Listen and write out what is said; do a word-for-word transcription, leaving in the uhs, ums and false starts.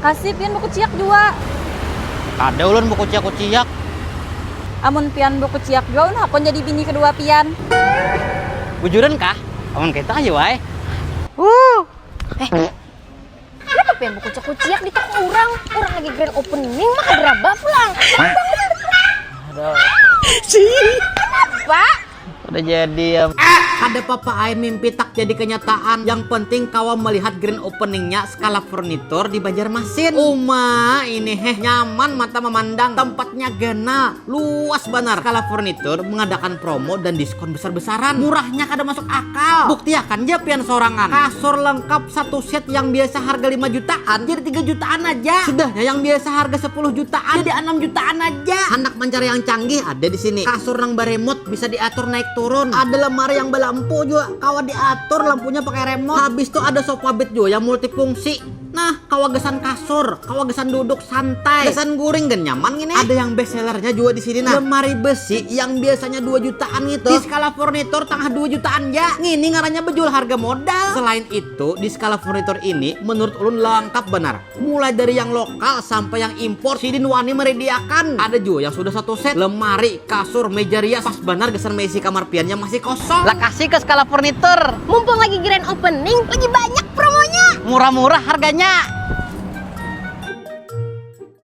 Kasih pian bakuciak jua. Kada ulun bakuciak-kuciak. Amun pian bakuciak jua, ulun hakun jadi bini kedua pian. Bujuran kah? Amun kaitu ayu ai. Kenapa pian bakuciak-kuciak di toko urang? Urang lagi grand opening, maka beraba pulang. Apa? Udah jadi ya. Kada papa ai mimpi tak jadi kenyataan. Yang penting kawa melihat grand openingnya Skala Furnitur di Banjarmasin. Uma ini heh, nyaman mata memandang. Tempatnya ganal, luas banar. Skala Furnitur mengadakan promo dan diskon besar-besaran. Murahnya kada masuk akal. Buktiakan ja pian sorangan. Kasur lengkap satu set yang biasa harga lima jutaan jadi tiga jutaan aja. Sudahnya yang biasa harga sepuluh jutaan jadi enam jutaan aja. Handak mencari yang canggih ada di sini. Kasur nang baremot bisa diatur naik turun. Ada lemari yang balampu juga, kawa diatur lampunya pakai remote. Habis tu ada sofa bed juga yang multifungsi. Nah, kawa gasan kasur, kawa gasan duduk santai, gasan guring dan nyaman gini. Ada yang best sellernya juga di sini nah. Lemari besi yang biasanya dua jutaan gitu. Di Skala Furnitur tangah dua jutaan ja. Ngini ngarannya bejual harga modal. Selain itu, di Skala Furnitur ini menurut ulun lengkap benar. Mulai dari yang lokal sampai yang impor, sidin wani meridiakan. Ada juga yang sudah satu set, lemari, kasur, meja rias, pas banar gasan meisi kamar pian yang masih kosong. Lakasi ke Skala Furnitur. Mumpung lagi grand opening, lagi banyak promonya. Murah-murah harganya.